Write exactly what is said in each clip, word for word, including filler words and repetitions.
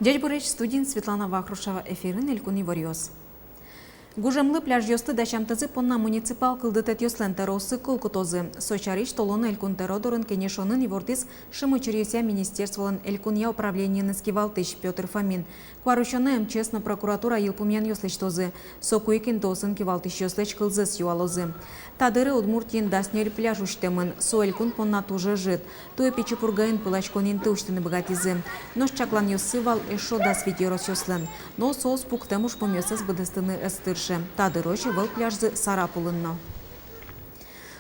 Ӟечбуресь! Студиын Светлана Вахрушева. Эфирын элькун иворъёс. Гужемлы пляжъёсты дасямтэзы понна муниципал кылдытэтъёслэн тӧрооссы кыл кутозы. Со сярысь толон Элькун тӧро дорын кенешонын ивортӥз шимес учыръёсъя министерстволэн элькунъя управлениеныз кивалтӥсь Пётр Фомин. Куарусёнэ МЧС но прокуратура йылпумъянъёс лэсьтозы. Соку ик интыосын кивалтӥсьёслэсь кылзэс юалозы. Та дыре Удмуртиын дас ньыль пляж усьтэмын, со элькун понна туж ӧжыт. Туэ Пичи Пургаын пыласькон инты усьтыны быгатӥзы. Нош чакланъёссы вал эшшо дас вить ёросъёслэн. Но соос пуктэм ужпумъёссэс быдэстыны ӧз тырше. Та дырозь ӧвӧл пляжзы Сарапулын но.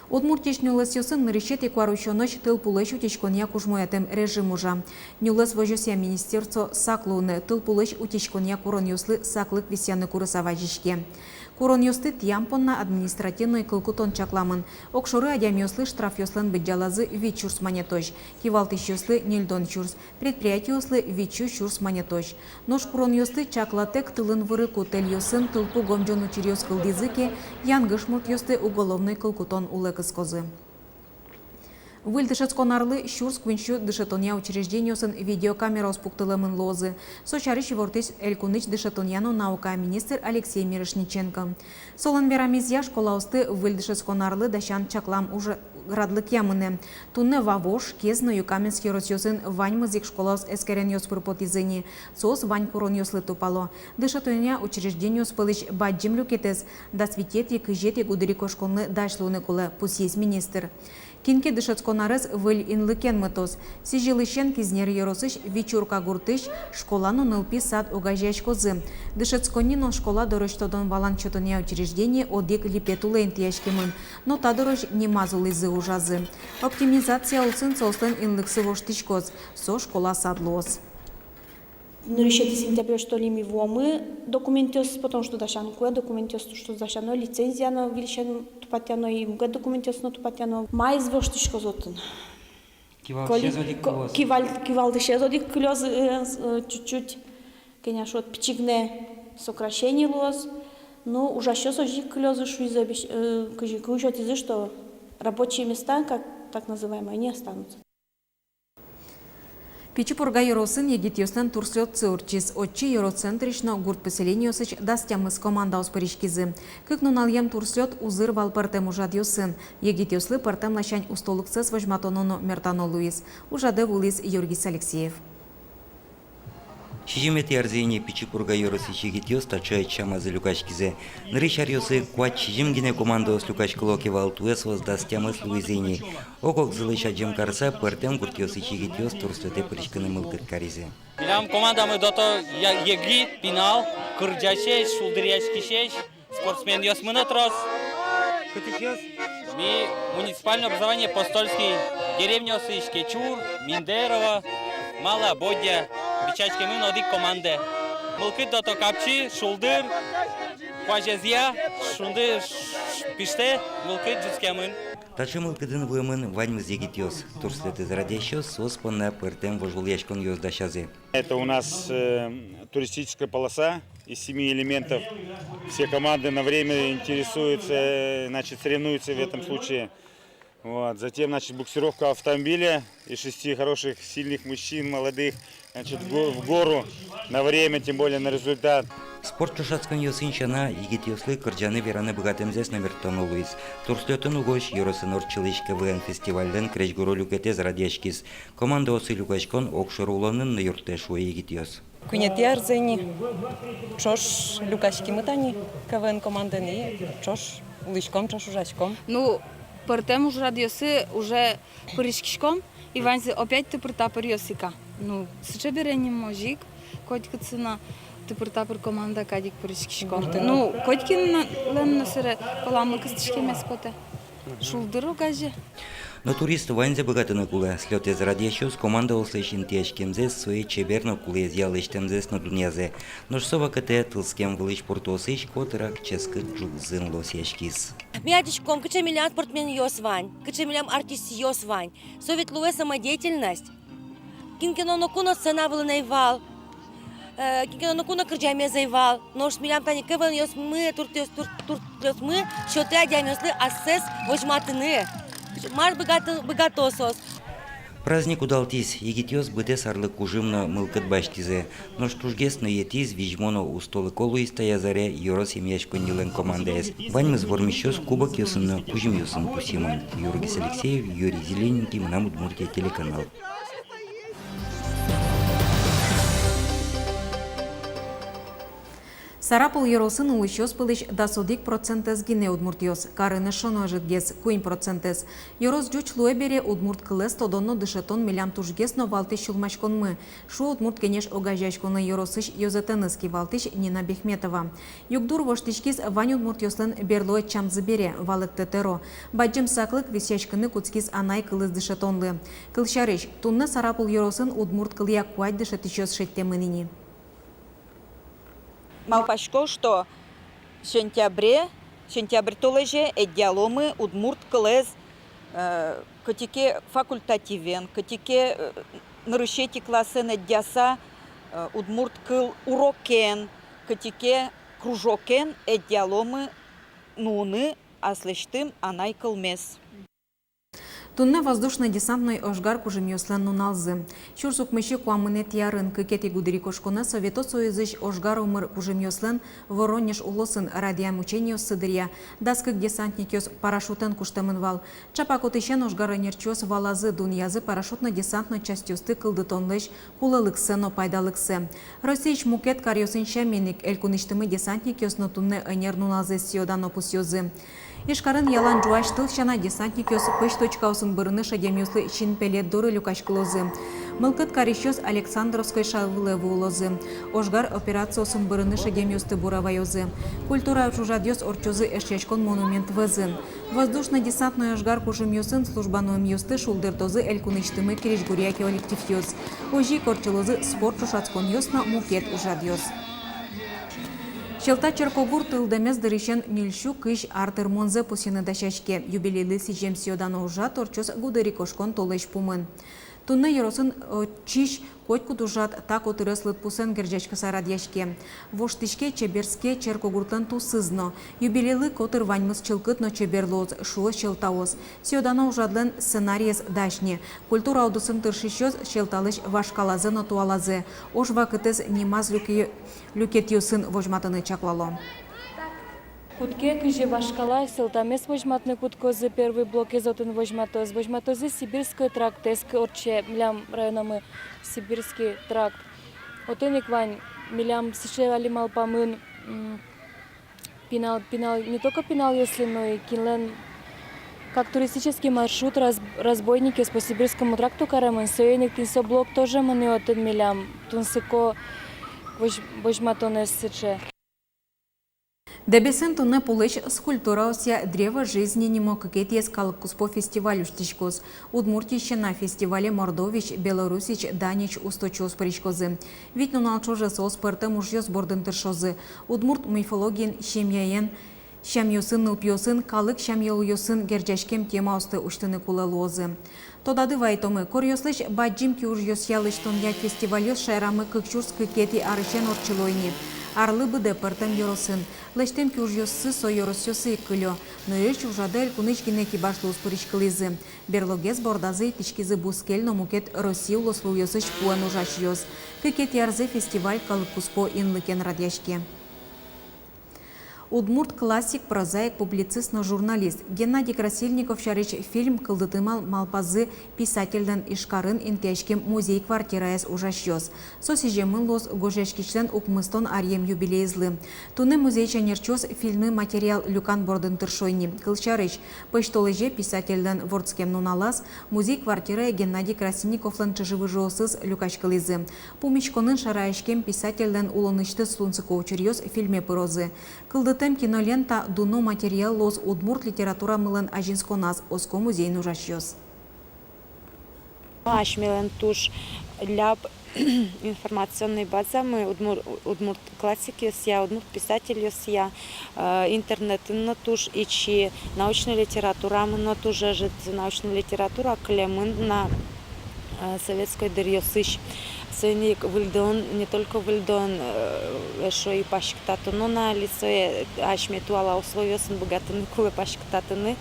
Удмуртиысь нюлэсъёсын нырысетӥ куарусёнозь тылпулэсь утиськонъя кужмоятэм режим ужа. Нюлэс возёсъя министерство сак луыны, тылпулэсь утиськонъя куронъёслы саклык висъяны курыса вазиське. Куронъёсты тӥям понна административной кыл кутон чакламын. Огшоры адямиослы штрафъёслэн быдӟалазы вить сюрс манетозь, кивалтӥсьёслы — ньыльдон сюрс, предприятиослы — вить сю сюрс манетозь. Нош куронъёсты чаклатэк тылын вырыку тэльёсын тылпу гомӟон учыръёс кылдӥзы ке, янгыш муртъёсты уголовной кыл кутон улэ кыскозы. Выль дышетскон арлы сюрс куинь сю дышетонъя учреждениосын видеокамераос пуктылэмын луозы. Со сярысь ивортӥз элькунысь дышетонъя но наукая министр Алексей Мирошниченко. Солэн верамезъя, школаосты выль дышетскон арлы дасян чаклам уж радлыкъя мынэ. Туннэ Вавож, Кез но Юкаменск ёросъёсын ваньмыз ик школаос эскеренъёс пыр потӥзы ини. Соос вань куронъёслы тупало. Дышетонъя учреждениос пӧлысь бадӟым люкетэз дас витетӥ, кызетӥ гудырикошконлы дась луыны кулэ, пусйиз министр. Кин ке дышетскон арез выль инлыкен мытоз. Сӥзьылысен Кизнер ёросысь Вичурка гуртысь школа но нылпи сад огазеяськозы. Дышетсконни но школа дорозь тодон-валан сётонъя учреждение одӥг липет улэ интыяськемын, но та дорозь нимаз улӥзы, ужазы. Оптимизация улсын соослэн инлыксы воштӥськоз, со школа сад луоз. Нырысетӥ сентября, что ли, ми вуомы документъёс, потому что дасян кулэ документъёс, то, что дасяно, лицензия но выльысен тупатъяно, и мукет документъёс но тупатъяно. Маиз воштӥськоз отын. Кивалтӥсез одӥг ко-, кылёз. Киваль-, кивалтӥсез одӥг кылёз, э, с-, э, чуть-чуть, кӧня шуод, пичи гинэ сокращение луоз. Ну, ужасьёс озьы ик кылёзы, шуизы, обещ-, э, кызьы ке сётӥзы, что рабочие места, как так называемые, они останутся. Пичи Пурга ёросын егитъёслэн турслётсы ортчиз. Отчы ёрос центрысь но гурт поселениосысь дас тямыс командаос пыриськизы. Кык нуналъем турслёт узыр вал пӧртэм ужрадъёсын. Егитъёслы пӧртэм ласянь устолыксэс возьматоно но мертано луиз. Ужрадэ вуылӥз Юргис Алексеев. Сизьыметӥ арзэ ини Пичи Пурга ёросысь егитъёс таӵе ӧтчамазы люкаськизы. Нырысь аръёсы куать-сизьым гинэ командаос люкаськыло ке вал, туэ соос дас тямыс луизы ини. Ог-огзылэсь адӟем карыса, пӧртэм гуртъёсысь егитъёс турслётэ пыриськыны мылкыд каризы. Милям командамы дото я-, егит, пинал, кырӟасесь, шулдыръяськисесь, спортсменъёсмы но трос. Кытысьёс? Ми муниципальное образование Постольский, деревняосысь Кечур, Миндерово, Малая Бодья, бичаськемын одӥг командае. Мылкыд дото капчи, шулдыр, куазезъя, шунды ш-, пиштэ, мылкыд ӝутскемын. Таӵе мылкыдын вуэмын ваньмыз егитъёс. Турслётэз радъясьёс соос понна пӧртэм вожвылъяськонъёс дасязы. Это у нас, э, туристическая полоса из семи элементов. Все команды на время интересуются, э, значит, соревнуются в этом случае. Вот. Затем, значит, буксировка автомобиля и шести хороших, сильных мужчин, молодых, значит, в го-, в гору на время, тем более на результат. Спорт ӵошатсконъёсын сяна, егитъёслы кырӟаны-вераны быгатэмзэс но мертано луиз. Турслётын угось ёросын ортчылӥсь КВН фестивальлэн крезьгуро люкетэз радъяськиз. Командаосы люкаськон огшоры улонын но юрттэ, шуо егитъёс. Куинетӥ арзэ ини ӵош люкаськимы тани КВН командаен, ӵош улӥськом, ӵош ужаськом. Ну, пӧртэм ужрадъёсы уже пыриськиськом, и ваньзы опять тыпыр-тапыръёс ик. Ну, сыӵе бере ним озьы ик, котькытсы но тыпыр-тапыр команда кадь ик пыриськиськом. Гуртын. Ну, котькинлэн но сыӵе коламлы кыстӥськемез потэ. Шулдыр огазе. Но турист ваньзэ быгатыны кулэ. Слётэз радъясьёс командаослэсь интыяськемзэс, сое чебер но кулэезъя лэсьтэмзэс но дунъязы. Нош со вакытэ тылскем вылысь пуртоосысь котырак ческыт ӝук зын луысъяськиз. Ми адӟиськом, кыӵе милям спортсменъёс вань, кыӵе милям артистъёс вань. Со ведь луэ самодеятельность. Кин ке но ноку но сцена вылын ӧй вал, э, кин ке но ноку но кырӟамез ӧй вал. Нош милям тани КВН-ёсмы, туртъёс-, тур-, туртъёсмы сётэ адямиослы ассэс возьматыны. Мар быгато, быгато соос. Праздник удалтӥз, егитъёс быдэс арлы кужым но мылкыд басьтӥзы. Нош тужгес но етӥз, визьмо но устолыко луиз таяз аре ёрос эмъяськоннилэн командаез. Ваньмыз вормисьёс кубокъёсын но кузьымъёсын пусъемын. Юргис Алексеев, Юрий Зелененький, «Мынам Удмуртие» телеканал. Сарапул ёросын улӥсьёс пӧлысь дас одӥг процентэз гинэ удмуртъёс, карын эшшо но ӧжытгес, куинь процентэз. Ёрос ӟуч луэ бере, удмурт кылэз тодон но дышетон милям тужгес но валтӥсь сюлмаськонмы, шуэ «Удмурт кенеш» огазеяськонлэн ёросысь ёзэтэныз кивалтӥсь Нина Бехметова. Югдур воштӥськиз вань удмуртъёслэн берло ӧтчамзы бере, валэктэ тӧро. Бадӟым саклык висъяськыны кутскиз анай кылыз дышетонлы. Кылсярысь, туннэ Сарапул ёросын удмурт кылъя куать дышетӥсьёс шедьтэмын ини. Малпасько, что сентябре, сентябрь толэзе ӧдъяломы удмурт кылэз, э, кытӥ ке факультативен, кытӥ ке, э, нырысетӥ классэн ӧдъяса, э, удмурт кыл урокен, кытӥ ке кружокен ӧдъяломы нуыны аслэсьтым анай кылмес. Туннэ воздушно-десантной ожгар кужымъёслэн нуналзы. Сюрс укмыссю куамынэтӥ арын, кыкетӥ гудырикошконэ Совето Союзысь ожгар омыр кужымъёслэн Воронеж улосын радъям учениоссы дыръя дас кык десантникъёс парашютэн куштэмын вал. Чапак отысен ожгар ӧнерчиос валазы, дунъязы парашютно-десантной частьёсты кылдытонлэсь кулэлыксэ но пайдалыксэ. Россиысь мукет каръёсын сямен ик, элькунысьтымы десантникъёс но туннэ ӧнер нуналзэс сӥё-дано пусъёзы. Ижкарын ялан ӝуась тыл сяна десантникъёс пӧсь точкаосын бырыны шедемъёслы синпелет доры люкаськылозы. Мылкыд карисьёс Александровской шаер вылэ вуылозы. Ожгар операциосын бырыны шедемъёсты бура ваёзы. Культура ужрадъёс ортчозы Эшъяськон монумент вӧзын. Воздушно-десантной ожгар кужымъёсын служба нуэмъёсты шулдыртозы элькунысьтымы крезьгуръя коллективъёс. Озьы ик ортчылозы спорт ӵошатсконъёс но мукет ужрадъёс. Сьӧлта черкогурт тылдэмез дырысен ньыльсю кызь ар тырмонзэ пусйыны дасяське. Юбилейлы сӥзем сӥё-дано ужрад ортчоз гудырикошкон толэзь пумын. Туннэ ёросын, э, ортчись котькуд ужрад та котырес лыдпусэн герӟаськыса радъяське. Воштӥське, чеберске черкогуртлэн тусыз но. Юбилейлы котыр ваньмыз чылкыт но чебер луоз, шуо сьӧлтаос. Сӥё-дано ужрадлэн сценариез дась ни. Культура удысын тыршисьёс сьӧлталэсь вашкалазэ но туалазэ. Ож вакытэз нимаз люке-, люкетъёсын возьматыны чаклало. Кутске кызьы вашкала, сьӧлтамес возьматыны кутскозы, первый блокез отын возьматоз. Возьматозы Сибирской трактэз, к-, ортче милям районамы Сибирский тракт. Отын ик вань милям сыӵе али малпамын, м, пинал, пинал, не только пиналъёслы, но и кинлэн как туристический маршрут раз-, разбойникъёс по Сибирскому тракту каремын, соин ик тӥни со блок тоже мынэ отын милям, тунсыко возь-, возьматонэз сыӵе. Дэбесын туннэ пулэсь скульптураосъя «Древо жизни» нимо кыкетӥез калыккуспо фестиваль усьтӥськоз. Удмуртиысь сяна, фестивале Мордовиысь, Белоруссиысь, Даниысь усточиос пыриськозы. Вить нунал ӵоже соос пӧртэм ужъёс бордын тыршозы. Удмурт мифологиен, семьяен, сямъёсын, нылпиосын, калык сям-йылолъёсын герӟаськем темаосты усьтыны кулэ луозы. Тодады вайтомы, коръёслэсь бадӟым киужъёсъя лэсьтонъя фестивальёс шаерамы кык сюрс кыкетӥ арысен ортчыло ини. Арлы быдэ пӧртэм ёросын. Лэсьтэм киужъёссы со ёросъёсы ик кылё. Нырысь ужрадэ элькунысь гинэ кибашлыос пыриськылӥзы. Берлогес бордазы итӥськизы бускель но мукет Россия улосвылъёсысь пуэн ужасьёс. Кыкетӥ арзэ фестиваль калыккуспо инлыкен радъяське. Удмурт классик, прозаик, публицист но журналист Геннадий Красильников сярысь фильм кылдытыны мал-, малпазы писательлэн Ижкарын интыяськем музей-квартираез ужасьёс. Со сӥземын луоз гожъяськисьлэн укмыстон аръем юбилейезлы. Туннэ музейысь ӧнерчиос фильмлы материал люкан бордын тыршо ини. Кылсярысь, пӧсьтолэзе, писательлэн вордскем нуналаз, музей-квартирае Геннадий Красильниковлэн чыжы-выжыосыз люкаськылӥзы. Пумиськонын шараяськем писательлэн улонысьтыз тунсыко учыръёс фильме пырозы. Кылдытэм кинолента дуно материал луоз удмурт литературамылэн азинсконаз, оско музейын ужасьёс. Асьмелэн туж ляб информационной базамы удмур-, удмурт классикъёсъя, удмурт писательёсъя, э, интернетын но туж ичи, научной литературамы но туж ӧжыт, научной литература кылемын на, э, советской дыръёсысь. Соин ик выльдон, не только выльдон, э, эшшо и паськытатоно на али сое, асьме туала условиосын быгатыны кулэ паськытатыны.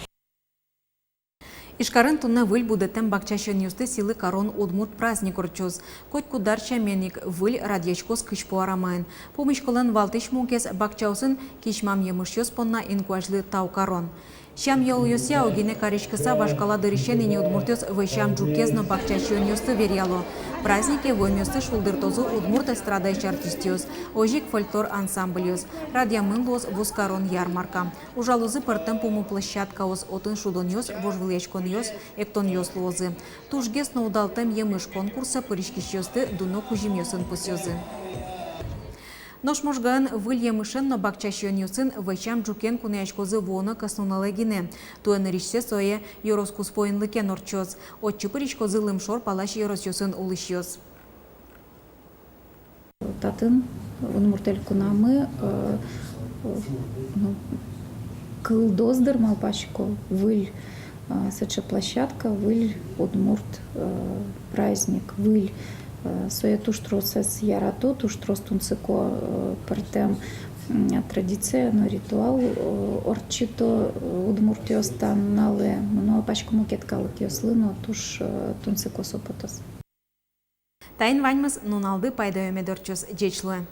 Ижкарын туннэ выль будэтэм бакча сиёнъёсты сӥлы карон удмурт праздник ортчоз. Котькуд ар сямен ик, выль радъяськоз кызьпу арамаын. Пумиськонлэн валтӥсь мугез — бакчаосын кисьмам емышъёс понна инкуазьлы тау карон. Сям-йылолъёсъя огинэ кариськыса, вашкала дырысен ини удмуртъёс вӧсям ӝукез но бакча сиёнъёсты веръяло. Празднике вуэмъёсты шулдыртозы удмурт эстрадаысь артистъёс, озьы ик фольклор ансамбльёс. Радъямын луоз вузкарон ярмарка. Ужалозы пӧртэм пумо площадкаос, отын шудонъёс, вожвылъяськонъёс, эктонъёс луозы. Тужгес но удалтэм емыш конкурсэ пыриськисьёсты дуно кузьымъёсын пусъёзы. Нош Можгаын выль емышен но бакча сиёнъёсын вӧсям ӝукен кунояськозы вуоно кӧснунылы гинэ. Туэ нырысьсэ сое ёрос куспо инлыкен ортчоз. Отчы пыриськозы лымшор палась ёросъёсын улӥсьёс. Татын, Удмурт Элькунамы, э, э, ну, кылдоз, дыр, малпасько, выль, э, сыӵе площадка, выль удмурт, э, праздник, выль, э, сое туж тросэз ярато, туж трос тунсыко, э, пӧртэм, м, традиция но ритуал, э, ортчыто, э, удмуртъёс та нуналэ, ну, малпасько, мукет калыкъёслы но туж, э, тунсыко со потоз. Таин ваньмыз. Нуналды пайдаё мед ортчоз. Ӟеч луэ.